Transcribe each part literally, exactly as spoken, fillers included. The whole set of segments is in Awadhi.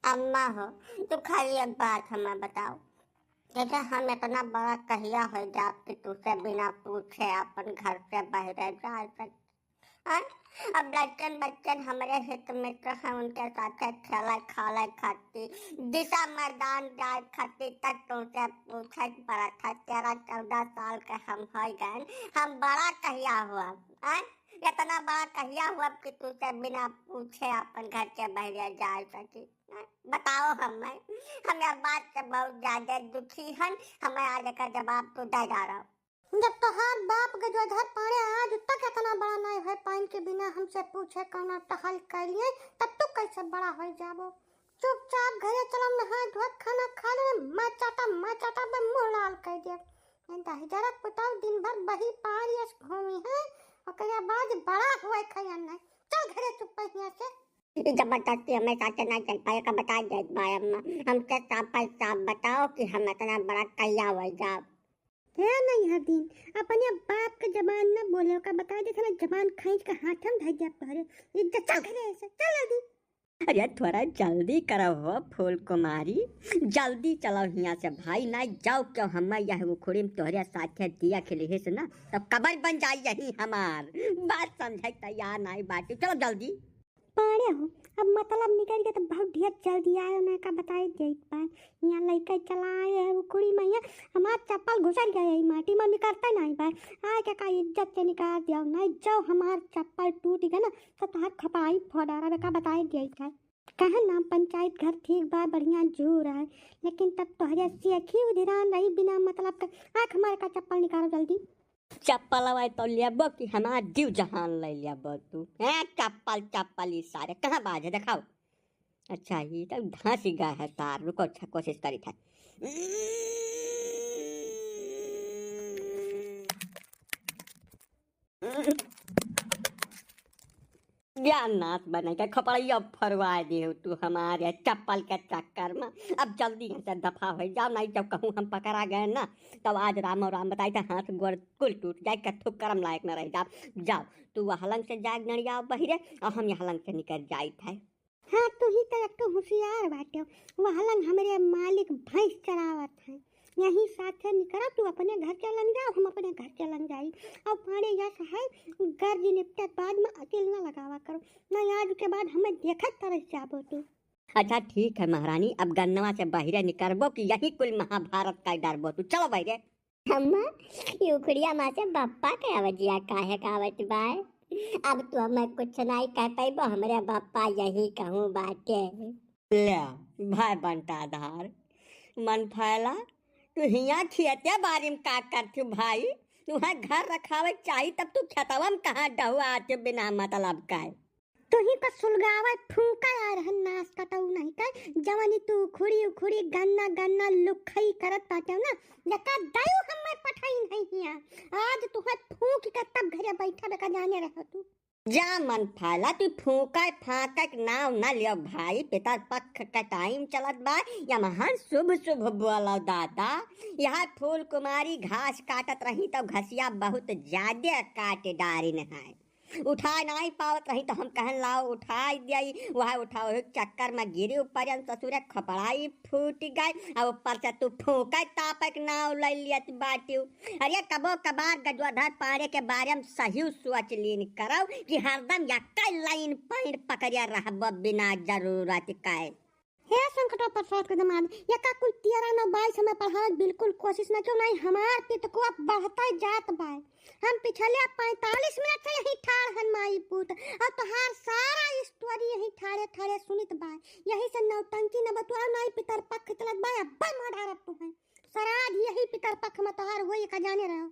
अम्मा हो, तू खाली एक बात हमें बताओ, जैसे हम इतना बड़ा कहिया हो जाब कि तुझसे बिना पूछे अपन घर से बाहर जाए सकी? आय? अब लड़कन बच्चन हमरे हित मित्र हैं, उनके साथे खेले खाले खाती, दिशा मैदान जाए खाती, तक तुझसे पूछे पड़त है। तेरह चौदह साल के हम हो गए, हम बड़ा कहिया हुआ, आय? इतना बड़ा कहिया हुआ कि तुझसे बिना पूछे अपन घर के बाहर जाए सकी? बताओ हमें, हम यह बात से बहुत ज्यादा दुखी हन, हमें आज का जवाब तू दे जा रहा। जब तोहार बाप गजोधर पाड़े आज तक इतना बड़ा नहीं हो पाइन के बिना हमसे पूछे कौनो टहल कैलिए, तब तू कैसे बड़ा हो जाबो? चुपचाप घरे चलो, नहा धोए खाना खा ले, मैं चाटा, मैं चाटा बे मुंह लाल कर दे। ये दहिजरक पुताव दिन भर बही पार यस घूमी है, ओकरे बाद बड़ा हुए खैया नहीं। चल घरे चुप हियां से। ई जबरदस्ती हमें साथे ना चल पाए का बता देत बा अम्मा। हमसे साफ साफ बताओ कि हम इतना बड़ा कहिया हो जाब। हे नहीं हर दिन अपने बाप के जबान न बोले, ओका बता दे, साला जबान खींच के हाथ हम धर जाब तोहरे। इज्जत चल घरे से, चल जल्दी। अरे थोड़ा जल्दी करो हो फूल कुमारी, जल्दी चलो हियां से भाई, ना जाओ क्यों हम यह उखड़ी में तोहरे साथे दिया खिली है ना, तब कबर बन जाई यही हमार। बात समझे तैयार नहीं बाटी, चलो जल्दी। पाड़े हो, अब मतलब निकल के तो बहुत ढेर जल्दी आयो ना का बताई देत बा। यहाँ लइका चला आए है वो कुड़ी मैया, हमार चप्पल घुसर गया है माटी में, निकलता नहीं बा। आए के का इज्जत से निकाल दिया, नहीं जो हमार चप्पल टूट गया ना तो तहार खपाई फोड़ा रहा का बताई देत है। कहे नाम पंचायत घर ठीक बा, बढ़िया जूर है, लेकिन तब तोहरे सेखी उधिरान रही बिना मतलब का। आँख मार का चप्पल निकालो जल्दी। चप्पल आवे तो लेबो कि हमार जीव जहान ले लेबो तू? हैं, चप्पल, चप्पल, ई सारे कहाँ बाज है, देखाओ। अच्छा, ये तो धंस गया है सार, रुको, अच्छा, कोशिश करी था। ज्ञान नाश बने के खपड़ैया फरवा दे हो तू हमारे चप्पल के चक्कर में। अब जल्दी यहाँ से दफा हो जाओ, नहीं जब कहूँ हम पकड़ा गए ना, तब आज राम और राम बताई थे, हाथ गोड़ कुल टूट जाए, कथू करम लायक न रह जाओ। जाओ, तू वह लंग से जाग नड़ियाओ बहिरे, और हम यहाँ लंग से निकल जाइत है। हाँ, तू ही तो एक तो होशियार बाटे, वह लंग हमरे मालिक भैंस चरावत है। यही साथे निकरा, तू अपने घर चलन जाओ, हम अपने घर चलन जाई। और पाड़े यस है, गर्ज निपटत बाद में अकिल न लगावा करो, नहीं आज के बाद हमें देखत तरस जाबो तू। अच्छा ठीक है महारानी, अब गन्नवा से बहिरे निकरबो कि यही कुल महाभारत का डरबो तू। चलो बहिरे। अम्मा, ई उखड़िया माँ से बप्पा के आवाजिया काहे का आवत बाय? अब तू हमें कुछ नहीं कह पैबो, हमरे बप्पा यही कहूँ बाटे। ले, भाई बंटाधार, मन फैला, तू हियाँ खेते बारी में का करथू भाई? तुहें घर रखावे चाही तब तू खेतवा में कहाँ डहुआ आते बिना मतलब का है? तुही का सुलगावे फूंका आ रहन नाश कटऊ नहीं का, जवनी तू उखुड़ी उखुड़ी गन्ना गन्ना लुखई करत बाटे ना, जका दयू हमें पठाई नहीं हिया। आज तुहें फूंक के तब घरे बैठा बेका जाने रहो तू। जा मन फाला, तू फूंका फांका के नाव ना लियो भाई, पितर पक्ष का टाइम चलत बा, या महान शुभ शुभ बोलो दादा। यह फूल कुमारी घास काटत रही तो घसिया बहुत ज्यादा काट डारिन है। उठाए नाई पावत रही तो हम कहन लाओ उठाई दियाई, वह उठाओ एक चक्कर में गिरी ऊपर जन ससुरे खपड़ाई फूट गए, और ऊपर से तू फूंके तापक नाव ले लियत बाटियो। अरे कबो कबार गजोधर पाड़े के बारे में सही सोच लीन करो कि हरदम यक्का लाइन पैंट पकड़िया रहबो बिना जरूरत के। हे संकटो प्रसाद के दामाद, यका कुल तेरह नौ बाईस हमें पढ़ावे के बिल्कुल कोशिश न क्यों, नहीं हमार पित को अब बढ़ते जात बाय। हम पिछले पैंतालीस मिनट से यही ठाड़ हन माई पूत, और तोहार सारा स्टोरी यही ठाड़े ठाड़े सुनित बाय। यही से नौटंकी न बतुआ, नहीं पितर पक्ष चलत बाय, अब मार डारब तू है। सराध यही पितर पक्ष में तोहार होई का जाने रहो।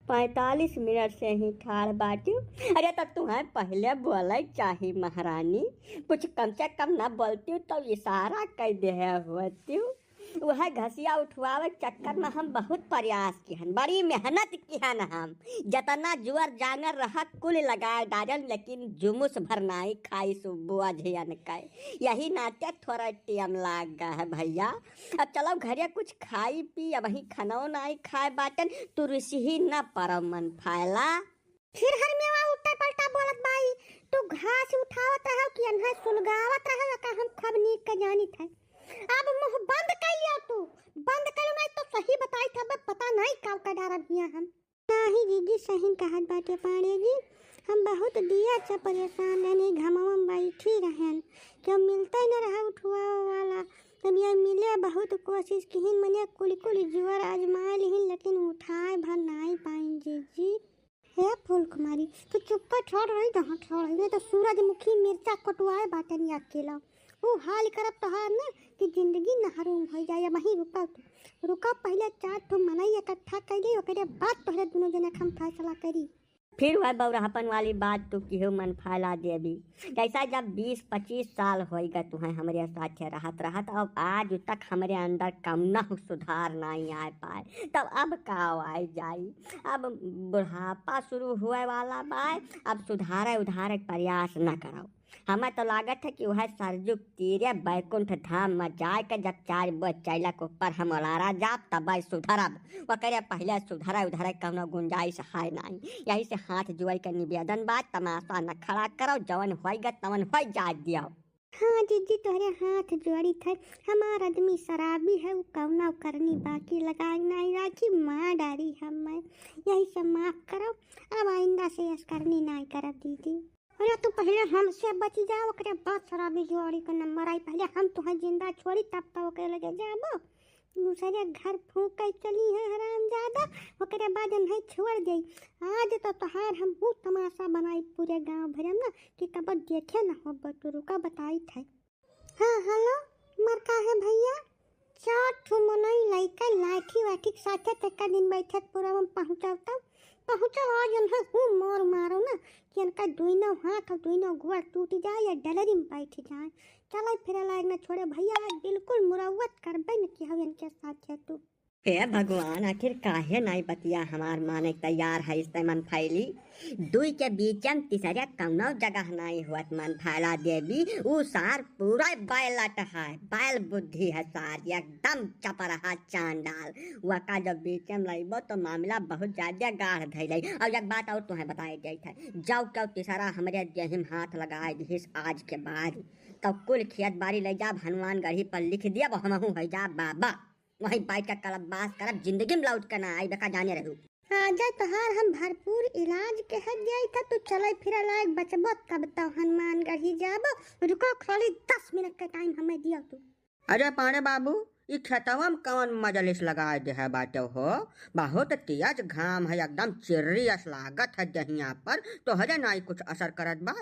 पैंतालीस मिनट से ही ठाड़ बाटियो। अरे तो तुहें पहले बोले चाही महारानी, कुछ कम से कम ना बोलतियो तो इशारा कर दे होतियो। वह घसिया उठवावे चक्कर में हम बहुत प्रयास किहन, बड़ी मेहनत किहन हम, जतना जुअर जांगर रहा कुल लगाए डारन, लेकिन जुमुस भर नाई खाई सुबुआ झियन के। यही नाते थोड़ा टेम लाग गा है भैया। अब चलो घरे कुछ खाई पी, अब वही खानो नाई खाए बाटन, तू रिसही न परम मन फायला। फिर हर मेवा उल्टा पलटा बोलत बाई, तू घास उठावत रहो कि अन्हा सुलगावत रहो, का हम खब नीक के जानित है। अब मुँह बंद कर लियो तू, बंद करो नहीं तो सही बताई था, अब पता नहीं का का डारब हिया हम। नाही जीजी, सही कहत बाटे पांडे जी, हम बहुत दिया से परेशान रहनी, घमवा में बैठी रहन, क्यों मिलते न रहा उठवा वाला। तब ये मिले बहुत कोशिश किहिन, मने कुल कुल जोर आजमाए लिहिन, लेकिन उठाए भर नाई पाइन जीजी। हे फूल कुमारी, तू चुप्पा छोड़ रही, जहाँ छोड़ रही, नहीं तो सूरजमुखी मिर्चा कटवाए बाटन या अकेला। ऊ हाल करब तोहार ना कि जिंदगी नहरूम हो जाए। वहीं रुका तू, रुका, पहले चार ठो मनई इकट्ठा कर ली, ओकरे बाद तोहरे दोनों जने के हम फैसला करी। फिर वह बौराहपन वाली बात तू किहो मन फैला देबी। जैसा जब बीस पच्चीस साल होई गए तुहें हमरे साथे रहत रहत, अब आज तक हमरे अंदर कम ना सुधार नहीं आ पाए, तब अब का आए जाई? अब बुढ़ापा शुरू हुए वाला बाय, अब सुधारे उधारे के प्रयास न करो। हमें तो लागत है कि वह सरजुग तीरे बैकुंठ धाम में जाए के जब चार बो चैला के ऊपर हम ओलारा जाब, तब सुधरब। ओकरे पहले सुधरे उधरे कौनो गुंजाइश है नहीं। यही से हाथ जोड़ के निवेदन बा, तमाशा न खड़ा करो, जवन होई गा तवन होई जाए दियो। हाँ जीजी, तोहरे हाथ जोड़ी थे, हमार आदमी शराबी है, उ कौनो करनी बाकी लगा नहीं राखी, मार डारी हमें। यही से माफ करो, अब आइंदा से ऐस करनी नहीं करब दीदी। अरे तू पहले हमसे बची जा, ओकरे बाद शराबी जोड़ी का नंबर आई, पहले हम तुहें जिंदा छोड़ी तब तो ओकरे लगे जाबो। दूसरे घर फूंक के चली है हरामजादा, ओकरे बाद हम छोड़ दे। आज तो तोहार हम वो तमाशा बनाई पूरे गांव भर में ना कि कब देखे न हो। तू रुका, बताई थे। हाँ हेलो, मर का है भैया, चार ठो मनई लइका लाठी वाठी के साथे तेका दिन बैठक पूरा में पहुँचल तब पहुँचल आज इन्हें हूँ मार मारो ना कि इनका दुइनो हाथ और दुइनो गोड़ टूट जाए या डलरी में बैठ जाए। चले फिरे लायक न छोड़े भैया, आज बिल्कुल मुरौवत करबे न कि हम इनके साथ है तू। हे भगवान, आखिर काहे नाई बतिया हमार माने के तैयार है इस मन फैली? दुई के बीच में तीसरे कौनो जगह नाई हुअत मन फैला देवी, ऊ सार पूरा बैलट है, बैल बुद्धि है सार, एकदम चपरहा चांडाल। वका जब बीच में लइबो तो मामला बहुत ज्यादा गाढ़ धैले। और एक बात और तुम्हें बताए जाइत है, जौ क्यों तीसरा हमरे देहिम हाथ लगाए दिहिस आज के बाद, तब कुल खेत बाड़ी ले जाब हनुमानगढ़ी पर लिख दियब, हमहू हो जाब बाबा। वहीं बैठ के कलप बास करब, जिंदगी में लौट के ना आई, बेका जाने रहू। आ जाए तोहार हम भरपूर इलाज के हट जाई था, तू चले फिरे लायक बचबो तब तो हनुमानगढ़ी जाबो। रुको खाली दस मिनट का टाइम हमें दियो तू। अरे पांडे बाबू, ई खेतवा में कौन मजलिस लगाए दे है बाटे हो? बहुत तेज घाम है, एकदम चिर्री अस लागत है जहिया पर, तोहरे नाई कुछ असर करत बा।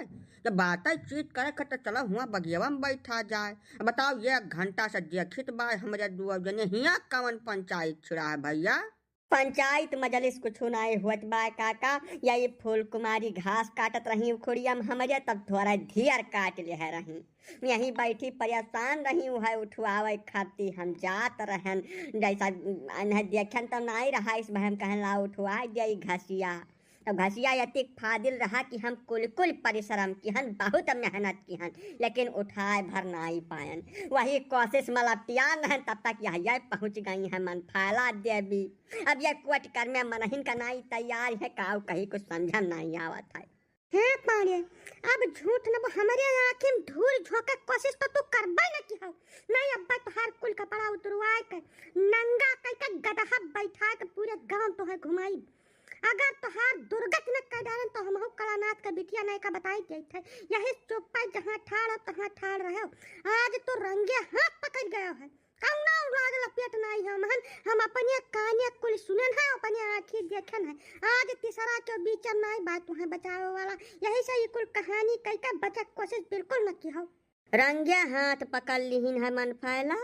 जब बातें चीत करे के तो चलो हुआ बगियवा में बैठा जाए। बताओ, एक घंटा से देखित बा हमरे दुआ जने हिया कवन पंचायत छिड़ा है भैया? पंचायत मजलिस कुछ नाई होत बा काका, यही फूल कुमारी घास काटत रही उखुड़िया में हमरे, तब थोड़ा धियर काट ले रही। यहीं बैठी परेशान रही, उहे उठवावे खातिर हम जात रहन। जैसा इन्हें देखन तो नाई रहा, इस भाई हम कहन ला उठवा दे घसिया। तब घसिया यतिक फादिल रहा कि हम कुल कुल परिश्रम किहन, बहुत मेहनत किहन, लेकिन उठाए भर नाई पायन। वही कोशिश में लपटियान रहन, तब तक यह, यह पहुँच गई है मन फैला देवी। अब यह कोट कर में मनहिन का नाई तैयार है, काऊ कहीं कुछ समझन नहीं आवत है। हे पाड़े, अब झूठ न बोल, हमरे आँखी में धूल झोंके कोशिश तो तू करबे न किहो। नहीं, अब्बा तोहार कुल कपड़ा उतरवाए के, नंगा कई के गदहा बैठा के पूरे गांव तोहे घुमाई। अगर तोहार दुर्गत न कर डालन तो हमहू कलानाथ का बिटिया नहीं का बताई गई थे। यही चुप्पा जहाँ ठाड़ हो तहाँ ठाड़ रहो। आज तो रंगे हाथ पकड़ गयो है। कौनो लाग लपेट नाई हम हन, हम अपने काने कुल सुनन है, अपने आँखी देखन है। आज तीसरा के बीच में नाई बात तुहें बचावे वाला, यही से ये कुल कहानी कई का बचे के कोशिश बिल्कुल न किहो। रंगे हाथ पकड़ लिहिन है मन फैला।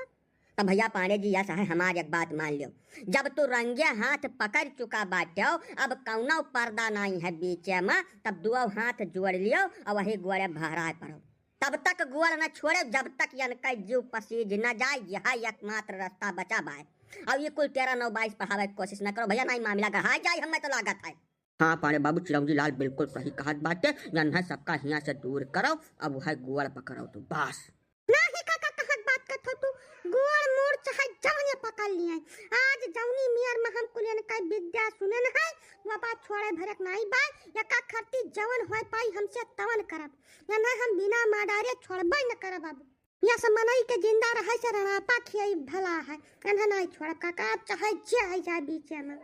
तब भैया पांडे जी, यस है, हमार एक बात मान लियो, जब तू रंगे हाथ पकड़ चुका बाट्यो, अब कौनो पर्दा नाई है बीचे में, तब दुओ हाथ जोड़ लियो और वही गोड़े भहराए पड़ो। तब तक गोड़ न छोड़े जब तक यनका जीव पसीज न जाए, यह एकमात्र रास्ता बचा बाय। और ये कुल तेरह नौ बाईस पढ़ावे के कोशिश न करो भैया, नहीं मामला गढ़ा जाए, हमें तो लागत है। हाँ पांडे बाबू, चिरौंजी लाल बिल्कुल सही कहत बाटे, यन्हा सबका हिया से दूर करो, अब वह गोड़ पकड़ो तू बस। नाही काका, कहत बात कथो तू, गोड़ मोड़ चाहे जौने पकड़ लिए, आज जौनी मेर में हम कुलियन का विद्या सुनन है, पापा छोड़े भरक नाई बा, यका खरती जवन होए पाई हमसे तवन करब। यना हम बिना माडारे छोड़बे न करब अब। या सब मनई के जिंदा रहे से रणापा खियाई भला है। यना नाई छोड़ब काका, अब चाहे जे आई जाए बीचे में।